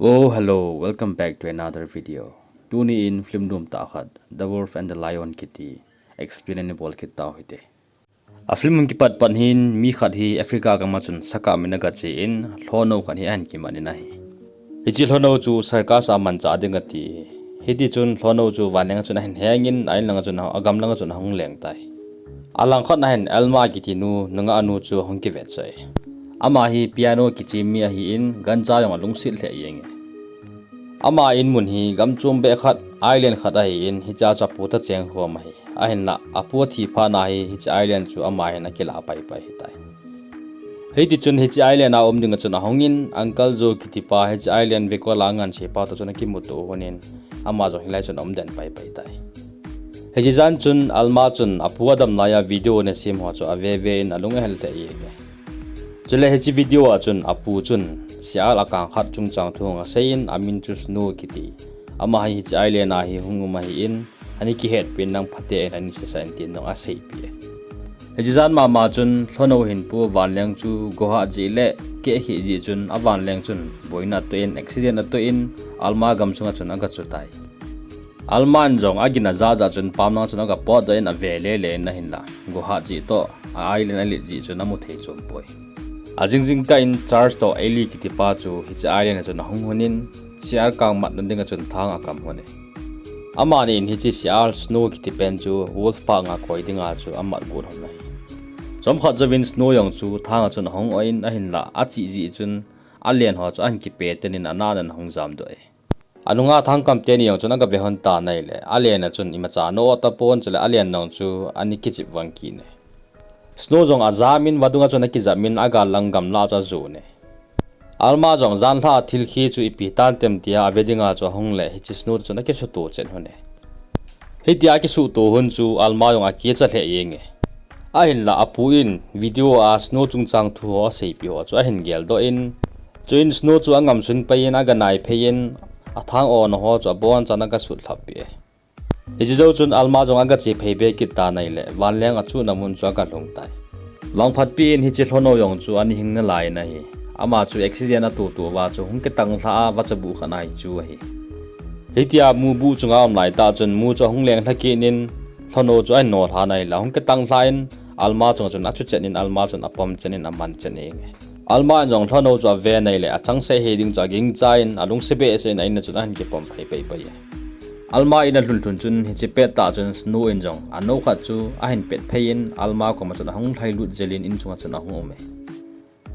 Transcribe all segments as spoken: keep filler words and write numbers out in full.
Oh, hello, welcome back to another video. Tuni in film dum tah khat, The Wolf and the Lion kiti, explain ani bol kit tau hite. A film hung kipat pat hin mi khat hi Africa gam a chun sakah min aga che in, lhonou khat hi ahin kiman in ahi. Hiche lhonou chu circus a manchah ding ati. Hiti chun lhonou chu vanleng a chun ahin heng in, a in lang a chun, a gam lang a chun ahung leng tai. A lang khat na hin Alma kiti nu, nungah nu chu ahung kivetsah e. Ama hi piano kichim mi ahi in, gancha jong alungset lheh jeng e. Ama in mun hi gam chom beh khat, island khat ahi in, hiche a chu apu toh cheng khom ahi. Ahinlah, apu athi phat na hi, hiche island chu ama hin akilah pai pai ahitai. Hiti chun hiche island a um ding a chun ahung in, Uncle Joe kiti pa hiche island vekol a nganse pa toh chun akimuto hon in, ama jong hilai chun aum den pai pai tai. Hiche jan chun Alma chun apu adam lai a video ana sem ho chu ave ve in alung ahel lheh jeng e. Chule hiche video a chun apu chun Sial a kang khat chungchang thu hung asei in amin chu Snow kiti. Ama hi hiche island a hi hung um ahi in, ani kihetpi in nang phaten ani sesa in tin jong aseipeh e. Hiche jan mama chun lhonou hin pu vanleng chu gohah jeh le kehkheh jeh chun a vanleng chun boina atoh in, accident atoh in, Alma gamsung a chun aga chu tai. Alma in jong agin ajah jah chun pam lang chun aga potdoh in ave lele in ahinlah, gohah jeh toh a island alet jeh chun amu thei chom poi. Ajing jingkah in Charles toh Ellie kiti pa chu hiche island a chun ahung hon in, Sial kang matna ding a chun thang akam hon e. Amani in hiche Sial Snow kiti pen chu wolf park a koi ding a chu amat got hon ahi. Chomkhat jouvin Snow jong chu thang a chun ahung o in ahinlah, achih jeh chun alen ho chu ahin kipe ten in anah nan ahung jamdoh e. Anunga thangkam teni jong chun aga ve hon tan ahile, alen a chun imacha ana o tapon, chule alen jong chu ani kijep vang kit e. Snow jong ajam in vadung a chun akijam in agal lang gamla chu ajon e. Alma jong janlhah a thilkhe chu ipi tan tem tia ave ding a chu ahung le, hiche Snow chun akisuto chen hon e. Hitia akisuto hon chu Alma jong akicha lheh jeng e. Ahinlah apu in video a Snow chungchang thu ho aseipeh ho chu ahin geldoh in, chuin Snow chu angam sun pai in aga nai phei in, athang ona ho chu abonchan aga sutlhap peh e. Hiche jou chun Alma jong aga che phei be kit tan ahile, vanleng a chuna mun chu aga lhung tai. Langphat pi in hiche lhonou jong chu ani hing nalai in ahi. Ama chu accident atoh toh uva chu hung kitang lhah a vacha buh khat ahi chu ahi. Hitia mu buh chunga um lai tah chun mu chu ahung leng lha kit in, lhonou chu ahin nolha in ahile, ahung kitang lhah in, Alma chunga chun achu chen in Alma chun apom chen in aman chen jeng e. Alma in jong lhonou chu ave in ahile, achangseh hiding chu agingcha in, alungset behseh in a in a chun ahin kipom phei phei phei e. Alma in alhun lhun chun hiche pettah chun Snow in jong anou khat chu ahin pet phei in, Alma koma chun ahung lhailut jel in, in chunga chun ahung um e.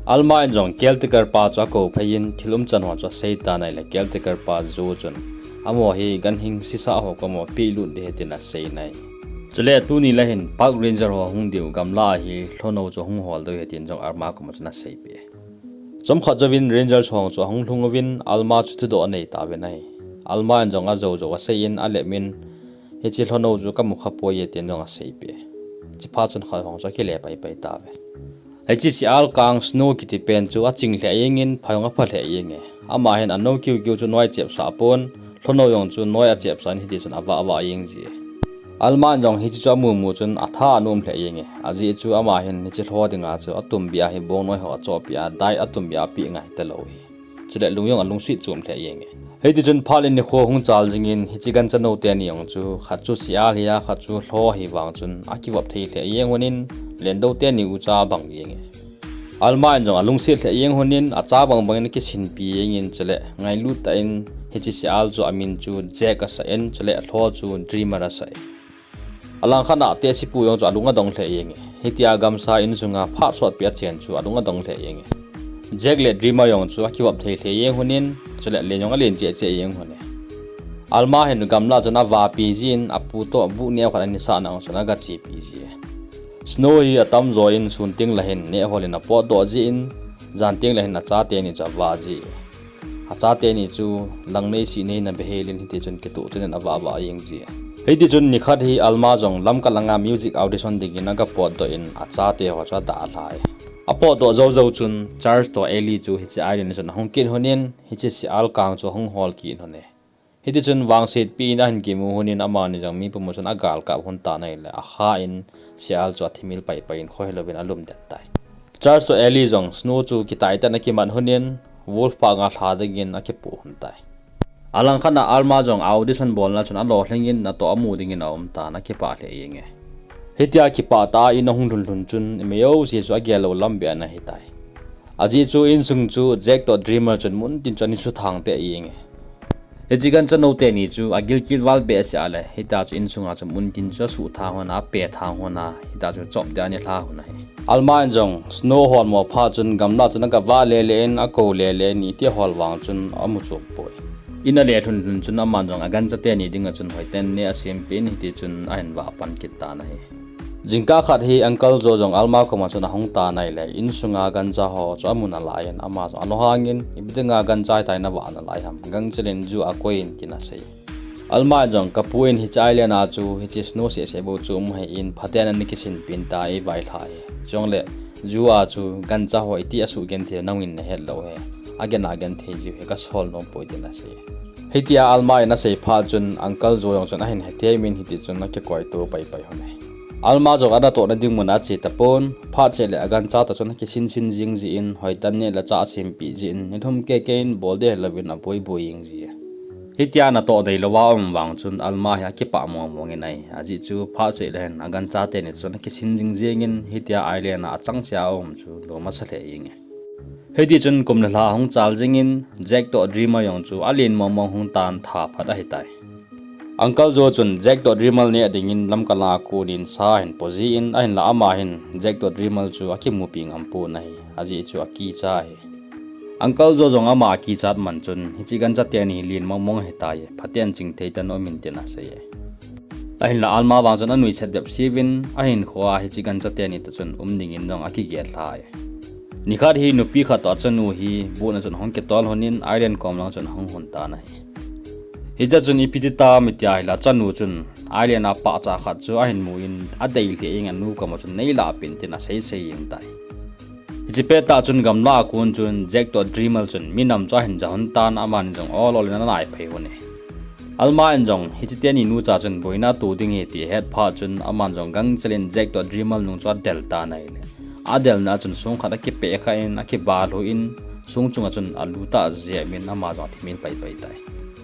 Alma in jong caretaker pa chu akou phei in, thil umchan ho chu asei tan ahile, caretaker pa Joe chun, amaho hi ganhing sisa ho koma pehlut ding ahi tin asei in ahi. Chule tuni le hin park ranger ho hung diu gamla a hi lhonou chu hung hol diu ahi tin jong Alma koma chun aseipeh e. Chomkhat jouvin ranger ho chu ahung lhung uvin, Alma chu thudoh anei tauvin ahi. Alma in jong ajou jou asei in, alep in, hiche lhonou chu kamu kha poi e tin jong aseipeh e. Chuphat chun khat ho chu akile pai pai tauve. Hiche Sial kang Snow kiti pen chu aching lheh jeng in, pha jong apha lheh jeng e. Ama hin anou kiu kiu chu noi achepsah pon, lhonou jong chu noi achepsah in hiti chun avah vah jeng ji e. Alma in jong hiche chu amu mu chun atha anom lheh jeng e. Ajeh chu ama hin hiche lho dinga chu atumbeh a hi bongnoi ho achohpeh a, dai atumbeh a apeh ngai talou hi. Chule lung jong alungset chom lheh jeng e. Hiti chun phat le nikho hung chal jing in, hiche gancha nou teni jong chu khat chu Sial ahi a, khat chu lho ahi vang chun akivop thei lheh jeng hon in, lendou teni ucha abang jeng e. Alma in jong alungset lheh jeng hon in, acha bang bang in akisinpi jeng in, chule ngailut tah in hiche Sial chu amin chu Jack asah in, chule alho chu Dreamer asah e. Alangkhat a tehsepu jong chu alung adong lheh jeng e. Hitia gamsa insunga phat sotpi achen chu alung adong lheh jeng e. Jack le Dreamer jong chu akivop thei lheh jeng hon in, chule len jong alen cheh cheh jeng hon e. Alma hin gamla chun avapi jin, apu toh buh neo khat ani sah na chun aga chepi ji e. Snow hi atamjo in sun teng le hin neh hol in apotdoh jin, jan teng le hin achate ni chu avah ji e. Achate ni chu lang nei sih nei in abehel in hiti chun kitoh chun in avah vah jeng ji e. Hiti chun nikhat hi Alma jong Lamka langa music audition dingin aga potdoh in achate ho chu adalha e. Apotdoh jou jou chun Charles toh Ellie chu hiche island a chun ahung kit hon in, hiche Sial kang chu ahung hol kit hon e. Hiti chun vangsetpi in ahin kimu hon in amani jong mi pumo chun agalkap hon tan ahile, akha in Sial chu athimil pai pai in khohelouvin alum den tai. Charles toh Ellie jong Snow chu kitai tah in akimat hon in, Wolfpack a lha dingin akipoh hon tai. Alangkhat a Alma jong audition bolna chun alolhingin natoh amu dingin aum tan, akipah lheh jenge. Hitia kipah tah a in ahung lhun lhun chun, imei jouse chu agel lou lam beh ana hitai. Ajeh chu insung chu Jack toh Dreamer chun muntin chu ana suthang teh jenge. Hiche gancha nou teni chu agilkel val behseh a le, hitia chu insunga chu muntin chu asuthang hon a, apethang hon a, hitia chu chop dia ana lha hon ahi. Alma in jong Snow holmo phat chun gamlah chun agavah lele in, akou lele in, iti hol vang chun amu chop poi. In ale lhun lhun chun aman jong agancha teni dinga chun hoiten neh asempeh in, hiti chun ahin vah pan kit tan ahi. Jingkah khat hi Uncle Joe jong Alma koma chun ahung tan ahile, insunga gancha ho chu amu nalai in, ama jong alunghangin, ipi dinga gancha hitia navah nalai ham, gangchel in ju a koi in tin asei. Alma in jong, kapu in hiche island a chu hiche snow seh seh bou chu um hih in, phaten ana kisinpeh in tia eivailhah e. Chule, ju a chu gancha ho iti asugenthei nangin nahet lou ahi. Agen agenthei jiu hi kasol nom poi tin asei. Hitia Alma in asei phat chun Uncle Joe jong chun ahin hethem in hiti chun akikoito paipai hon e. Alma jong anatohna ding mun a ache tapon, phat seh le agancha toh chun akisin sin jing jin, hoiten neh le chah asempeh jin, nithum kei kei in bol ding louvin aboiboi jing ji. Hitia natoh deilouva um vang chun Alma hi akipah mong mong in ahi. Ajeh chu phat seh le hin agancha teni toh chun akisin jing jingin, hitia island a achangseh a um chu lom asa lheh jenge. Hiti chun kum le lha ahung chal jingin, Jack toh Dreamer jong chu alen mong mong hung tan, tha phat ahitai. Uncle Joe chun Jack toh Dreamer neh dingin lamkal a konin sa ahin po jin, ahinla ama hin Jack toh Dreamer chu akimupi ngam pon ahi, ajeh chu akicha ahi. Uncle Joe jong ama akichat man chun, hiche gancha teni hi len mong mong ahitai, phaten chingthei tah in um in tin asei e. Ahinla Alma vang chun anuisat bep seuvin, ahinkhoa hiche gancha teni toh chun um dingin jong akigel lhai e. Nikhat hi nupi khat toh achanu hi boat na chun ahung kitol honin, island kom lang chun ahung hon tan ahi. Hitia chun ipi ti tam iti ahile, achanu chun island a pahcha khat chu ahin mun, adei lheh jeng, anu koma chun neilah peh in tin asei sei jeng tai. Hiche pettah chun gamlah a kon chun Jack toh Dreamer chun minam chu ahin ja hon tan, amani jong ol ol in anaiphei hon e. Alma in jong hiche teni nucha chun boina ato ding ahi ti ahet phat chun aman jong gangchel in Jack toh Dreamer nung chu adel tan ahile, adelna a chun song khat akipeh khan, akibal hon, song chunga chun alu tah jep in ama jong athimil paipai tai.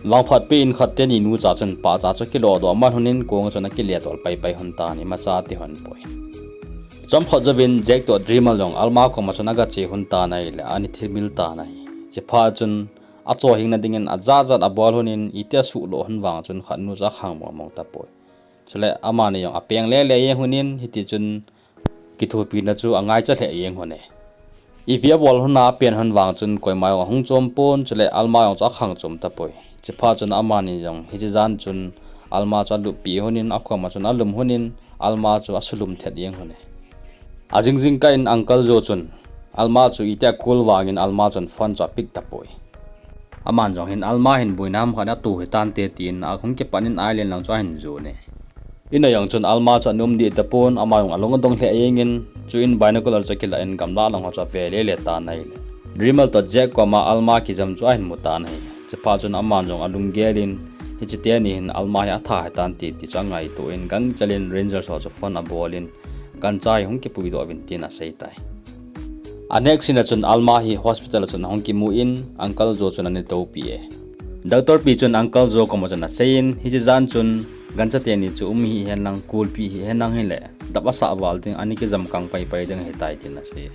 Vangphat peh in khat teni nucha chun pahcha chu akilodoh man honin kong a chun akiletol paipai hon tan, imacha ati hon poi. Chomkhat jouvin Jack toh Dreamer jong Alma koma chun agache hon tan ahile, ana thimil tan ahi. Hiche phat chun achohingna dingin ajat jat abol honin, iti asuhlo hon vang chun khat nu chu akhang mong mong tapoi. Chule amani jong apeng lele jeng honin, hiti chun kithopina chu angaicha lheh jeng hon e. Ipi abol hon a apen hon vang chun koima jong ahung chom pon, chule Alma jong chu akhang chom tapoi. Hiche phat chun amani jong hiche jan chun Alma chu aluppi honin, akoma chun alum honin, Alma chu asulum thet jeng hon e. Ajing jingkah in Uncle Joe chun Alma chu itia akol vangin Alma chun phone chu apick tapoi. Aman jong hin Alma hin boina ham khat in ato hitante tin ahung kipan in island lang chu ahin jon e. In a jong chun Alma chu ana um deh tapon, ama jong alung adong lheh jengin, chuin binocular chu akilah in gamlah lang ho chu ave lele tan ahile, Dreamer toh Jack koma Alma kijam chu ahin mu tan ahi. Hiche phat chun aman jong alunggel in, hiche teni hin Alma hi atha hitante ti chu angaito in, gangchel in Rangers ho chu phone abol in, gancha hi hung kipuidoh uvin tin asei tai. A next scene a chun Alma hi hospital a chun ahung kimu in, Uncle Joe chun ana toupi e. Doctor pi chun Uncle Joe koma chun asei in, hiche jan chun gancha teni chu um hih hen lang, kulpi hih hen lang hile, dap asah val ding, ana kijam kang paipai ding ahitai tin asei.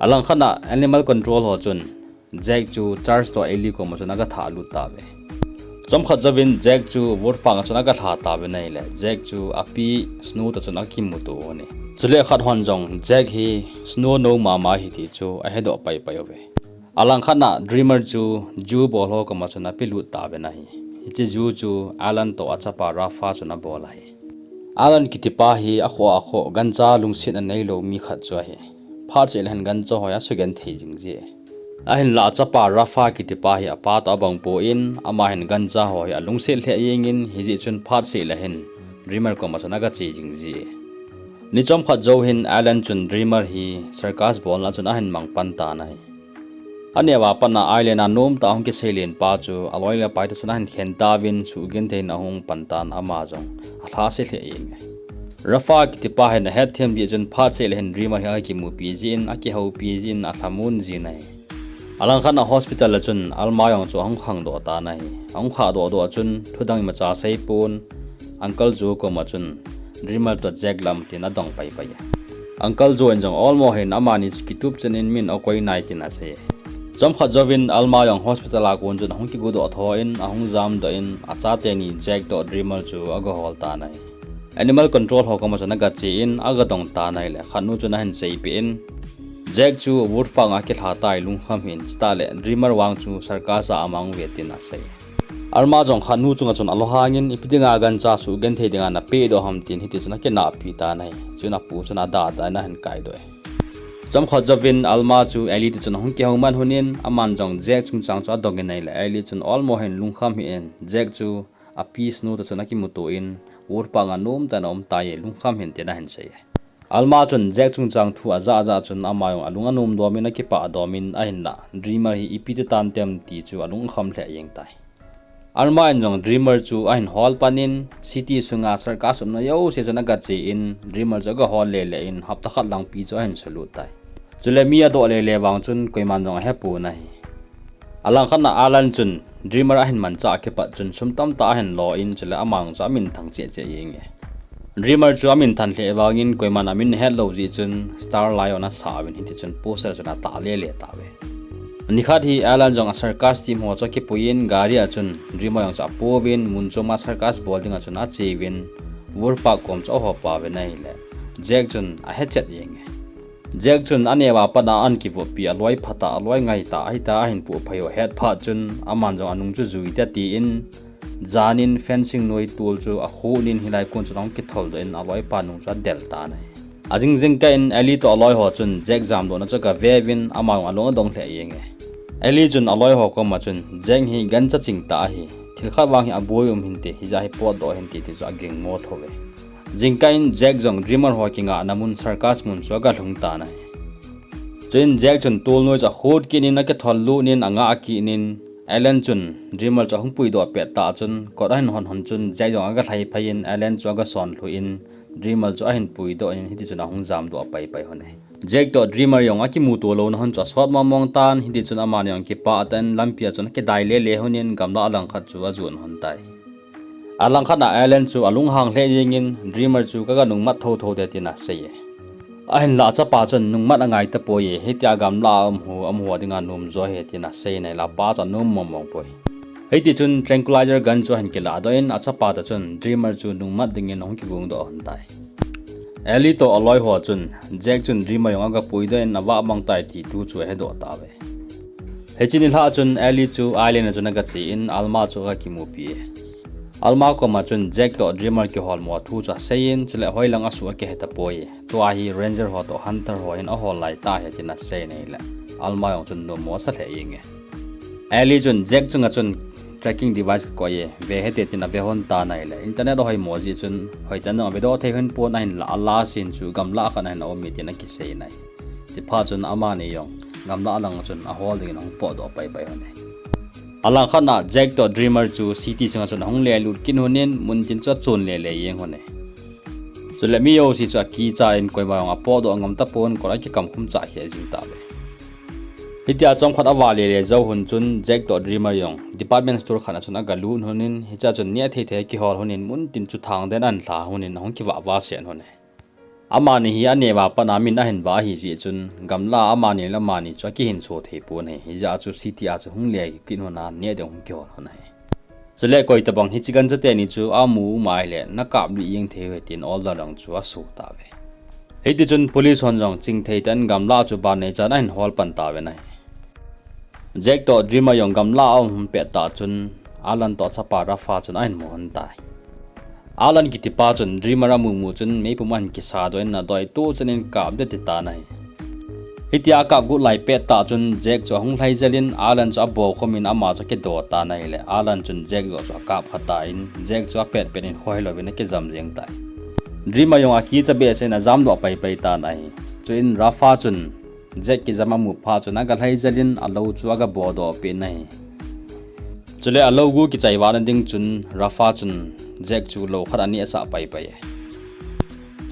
Alangkhat a animal control ho chun Jack chu Charles toh Ellie koma chun agathah lut tauve. Chomkhat jouvin Jack chu Wolfpack a chun agalha tauvin ahile, Jack chu api Snow toh chun akimuto hon e. Chule khat hon jong Jack hi Snow nou mama ahi ti chu ahedoh paipai uve. Alangkhat a Dreamer chu ju bol ho koma chun apelut tauvin ahi. Hiche ju chu Alan toh achapa Rafa chun abol ahi. Alan kitipa hi akhoh akhoh gancha lungsetna neilou mi khat chu ahi. Phat seh le hin gancha ho hi asugenthei jing ji e. Ahinla achapa Rafa kitipa hi apa toh abang pon, ama hin gancha ho hi alungset lheh jengin, hijeh chun phat seh le hin Dreamer koma chun agache jing ji e. Ni chomkhat jou hin Alan chun Dreamer hi circus bolna chun ahin mang pan tan ahi. Aneo a pat a island a nomtah a hung kiseilen pa chu aloi le apai toh chun ahin khen tauvin, suhgenthei in ahung pan tan, ama jong alhase lheh jenge. Rafa kitipa hin ahetthem jeh chun phat seh le hin Dreamer hi akimupi jin, akihoupi jin, alhamon jin ahi. Alangkhat a hospital a chun Alma jong chu ahung khangdoh tan ahi. Ahung khahdoh doh a chun thudang imacha seipon, Uncle Joe koma chun Dreamer toh Jack lam tin adong paipai e. Uncle Joe in jong olmo hin amani chu kitup chen in min akoi nai tin asei e. Chomkhat jouvin Alma jong hospital a kon chun ahung kigodoh tho in, ahung jamdoh in, achate ni Jack toh Dreamer chu agahol tan ahi. Animal control ho koma chun agache in agadong tan ahile, khatnu chun ahin seipeh in, Jack chu Wolf Park a kilha tai, lungkham hih in, chutah le Dreamer vang chu circus a amang uve tin asei. Alma jong khatnu chunga chun alunghang in, ipi dinga gancha sugenthei dinga napehdoh ham tin hiti chun akinahpi tan ahi. Chuin apu chun adahdah in ahin kaidoh e. Chomkhat jouvin Alma chu Ellie toh chun ahung kihouman lhon in, aman jong Jack chungchang chu adong in ahile, Ellie chun olmo hin lungkham hih in, Jack chu api snu toh chun akimuto in, Wolf Park a nomtah in aum tai, lungkham hih in tin ahin sei e. Alma chun Jack chungchang thu ajah ajah chun ama jong alung anomdom in, akipah dom in, ahinlah Dreamer hi ipi ti tan tem ti chu alung akham lheh jeng tai. Alma in jong Dreamer chu ahin hol pan in, city sunga circus umna jouse chun agache in, Dreamer chu agahol lele in, hapta khat langpi chu ahin sulut tai. Chule mi adoh lele vang chun koiman jong ahepon ahi. Alangkhat a Alan chun Dreamer ahin manchah a kipat chun sum tamtah ahin lo in, chule ama jong chu aminthang cheh cheh jeng e. Dreamer chu aminthan lheh vangin koiman amin ahet lou jeh chun Star Lion asah uvin, hiti chun poster chun atah lele tauve. Nikhat hi Alan jong a circus team ho chu akipui in, gari a chun Dreamer jong chu apouvin, mun choma circus bol dinga chun acheuvin, Wolf Park kom chu ahopa uvin ahile, Jack chun ahechet jeng e. Jack chun aneo a pat a ahin kivoppi, aloi phatah, aloi ngaitah, ahitah ahin pohphei u ahet phat chun, aman jong anung chu jui te tin, janin fencing noi tol chu akhut in, hilai kon chun ahung kitholdoh in, aloipa nung chu adel tan ahi. Ajing jingkah in Ellie toh aloi ho chun Jack jamdohna chu agaveuvin, ama jong alung adong lheh jeng e. Ellie chun aloi ho koma chun, Jack hi gancha chingtah ahi, thil khat vang hi aboi um hinte, hijeh a hi potdoh hinte ti chu agingmo thou ve. Jingkah in Jack jong Dreamer ho kingahna mun circus mun chu agalhung tan ahi. Chuin Jack chun tolnoi chu akhut kit in, akithol lut in, angah kit in, Alan chun Dreamer chu ahung puidoh pettah chun kot ahin hon hon chun Jack jong agalhai phei in, Alan chu agason lhu in, Dreamer chu ahin puidoh in, hiti chun ahung jamdoh paipai lhon e. Jack toh Dreamer jong akimuto louna hon chu asot mongmong tan, hiti chun amani jong kipah tah in lampi a chun akidai lele lhon in, gamlah langkhat chu ajon lhon tai. Alangkhat a Alan chu alunghang lheh jengin, Dreamer chu kaga nungmat thotho de tin asei e. Ahinlah achapa chun nungmat angai tapoi e, hitia gamlah a umho, umho dinga nom jo ahi tin asei in ahile, apa chu anom mongmong poi. Hiti chun tranquilizer gun chu ahin kilahdoh in, achapa toh chun Dreamer chu nungmat dingin ahung kigongdoh lhon tai. Ellie toh aloi ho chun Jack chun Dreamer jong agapuidoh in, avahmang tai ti thu chu ahedoh tauve. Hiche nilhah chun Ellie chu island a chun agache in, Alma chu agakimupi e. Alma koma chun Jack toh Dreamer kiholmo thu chu asei in, chule hoilang asuh akihe tapoi e. Tua hi Ranger ho toh Hunter ho hin ahol lai tah ahi tin asei in ahile, Alma jong chun nommo asa lheh jeng e. Ellie chun Jack chunga chun tracking device kakoi e, ve hite tin ave lhon tan ahile, internet ahoimo jeh chun hoitah in jong avedoh thei lhon pon, ahinlah ala sin chu gamlah khat a hin aum e tin akisei in ahi. Chuphat chun amani jong gamlah lang a chun ahol dingin ahung potdoh paipai lhon e. Alangkhat a Jack toh Dreamer chu city sunga chun ahung lelut kit lhon in, muntin chu achon lele jeng lhon e. Chule mi jouse chu akicha in, koima jong apotdoh ngam tapon, kot akikam khum chah kheh jing tauve. Hitia chomkhat avah lele jou lhon chun Jack toh Dreamer jong department store khat a chun agalut lhon in, hichea chun neh thei thei akihol lhon in, muntin chu thangden ahin lha lhon in ahung kivah vahset lhon e. Amani hi aneo a pat a min ahin vah ahi jeh chun, gamlah a amani le amani chu akihinso thei pon ahi, hijeh a chu city a chu hung le kit lhon a neh ding hung kihol lhon ahi. Chule koitabang hiche gancha teni chu amu um ahile, nakap lui jeng thei uve tin order jong chu aso tauve. Hiti chun police hon jong chingthei tah in gamlah chu ban neichan ahin hol pan tauvin ahi. Jack toh Dreamer jong gamlah a aum lhon pettah chun, Alan toh achapa Rafa chun ahin mu lhon tai. Alan kitipa chun Dreamer amu mu chun meipum ahin kisadoh in, adoi tuchan in kap ding ati tan ahi. Hitia akap got lai pettah chun Jack chu ahung lhaijel in, Alan chu abokhum in ama chu akido tan ahile, Alan chun Jack joh chu akap kha tan, Jack chu apet pet in khohelouvin akijam jeng tai. Dreamer jong akicha behseh in ajamdoh paipai tan ahi. Chuin Rafa chun Jack kijam amu phat chun agalhaijel in alou chu agabodoh peh in ahi. Chule alou gu kichai vahna ding chun Rafa chun Jack chu lou khat anehsah paipai e.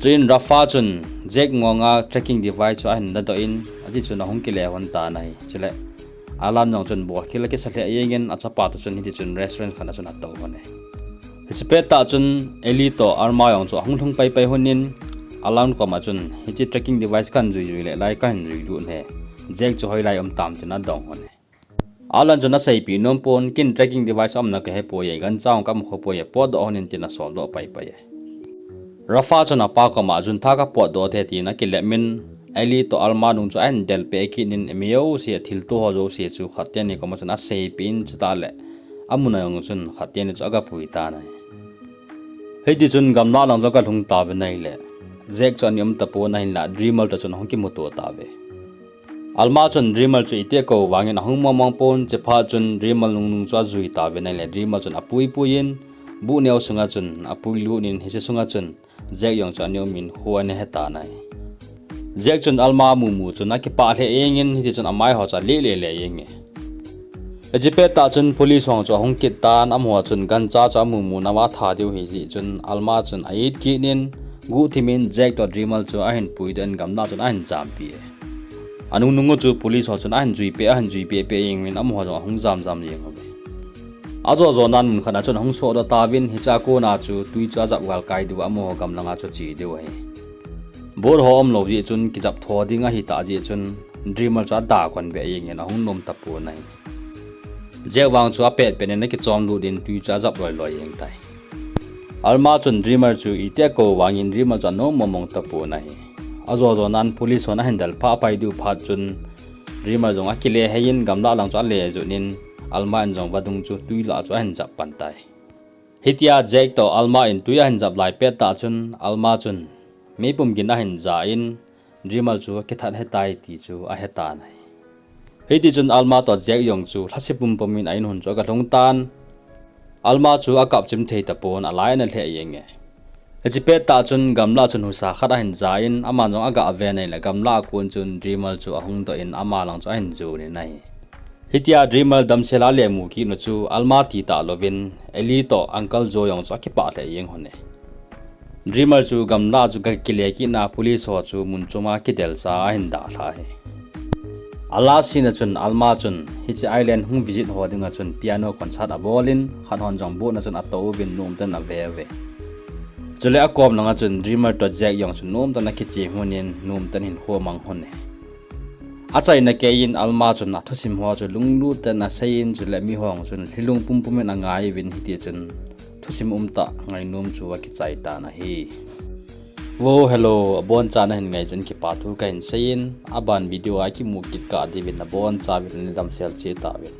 Chuin Rafa chun Jack ngonga tracking device chu ahin ladoh in, ati chun ahung kile lhon tan ahi. Chule Alan jong chun bolkhel akisa lheh jengin achapa toh chun hiti chun restaurant khat a chun atou lhon e. Hiche pettah chun Ellie toh Alma jong chu ahung lhung paipai lhonin, Alan koma chun hiche tracking device kahin jui jui le lai kahin jui lut e. Jack chu hoilai um tam tin adong lhon e. Alan chun aseipeh nom pon, ken tracking device aumna kahepoi, gancha jong kamu khapoi, potdoh lhonin tin asoldoh paipai e. Rafa chun apa koma Juntha kapotdoh te tin akilemin, Ellie toh Alma nung chu ahin delpeh kit in, mi jouse, thilto ho jouse chu khat teni koma chun aseipeh in, chutah le amun a jong chun khat teni chu agapui tan ahi. Hiti chun gamlah lang chu agalhung tauvin ahile, Jack chu ana um tapon, ahinla Dreamer toh chun ahung kimuto tauve. Alma chun Dreamer chu iti akou vangin ahung mong mong pon, chuphat chun Dreamer nungnung chu ajui tauvin ahile, Dreamer chun apui pui in, buh neo sunga chun apui lut in, hiche sunga chun Jack jong chu ana um in kho ana he tan ahi. Jack chun Alma amu mu chun akipah lheh jengin, hiti chun amai ho chu aleh leh leh jenge. Hiche pettah chun police ho chu ahung kit tan, amaho chun gancha chu amu mu nauva atha diu ahi jeh chun Alma chun a-it kit in, guhthim in Jack toh Dreamer chu ahin puidoh in gamlah chun ahin jampi e. Anungnung u chu police ho chun ahin juipeh, ahin juipeh peh jengin amaho jong ahung jam jam jeng uve. Ajo jo nan mun khat a chun ahung sohdoh tauvin, hichea kona chu twi chu ajap galkai diu, amaho gamlanga chu che diu ahi. Boat ho umlou jeh chun kijap tho ding ahitah jeh chun Dreamer chu ada kon beh jengin ahung nom tapon ahi. Jack vang chu apet pet in akichom lut in twi chu ajap loi loi jeng tai. Alma chun Dreamer chu iti akou vangin Dreamer chu anom mong mong tapon ahi. Ajo jo nan police hon ahin del phah pai diu phat chun Dreamer jong akile heiyin gamlah lang chu ale jut in Alma in jong vadung chu twi lah chu ahin jap pan tai. Hitia Jack toh Alma in twi ahin jap lai pettah chun Alma chun meipum gin ahin ja in Dreamer chu akithat hetai ti chu ahe tan ahi. Hiti chun Alma toh Jack jong chu lhaset pumpum in a-in hon chu agalhung tan. Alma chu akap chim thei tapon, alai ana lheh jenge. Hiche pettah chun gamlah chun husa khat ahin ja in, aman jong aga ven ahile gamlah a kon chun Dreamer chu ahung doh in ama lang chu ahin jon in ahi. Hitia Dreamer damsel a ale mu kitna chu Alma ti talouvin, Ellie toh Uncle Joe jong chu akipah lheh jeng lhon e. Dreamer chu gamlah chu aga kile kitna police ho chu mun choma kidelsa ahin dalha ahi. A last scene a chun Alma chun hiche island hung visit ho dinga chun piano concert abol in, khat hon jong boat na chun atou uvin nomtah in ave uve. Chule akom langa chun Dreamer toh Jack jong chu nomtah in akicheng lhon in nomtah in hinkho amang lhon e. Achaina keiyin Alma chun athusim ho chu lunglut tah in asei in, chule miho chun lhilung pumpum in angai uvin, hiti chun thusim umtah ngainom chu akichai tan ahi. Wo, hello, aboncha nahin ngai jeh in kipa thu kahin sei in, aban video a kimu kit kah diuvin nabonchauvin nadamsel cheh tauvin.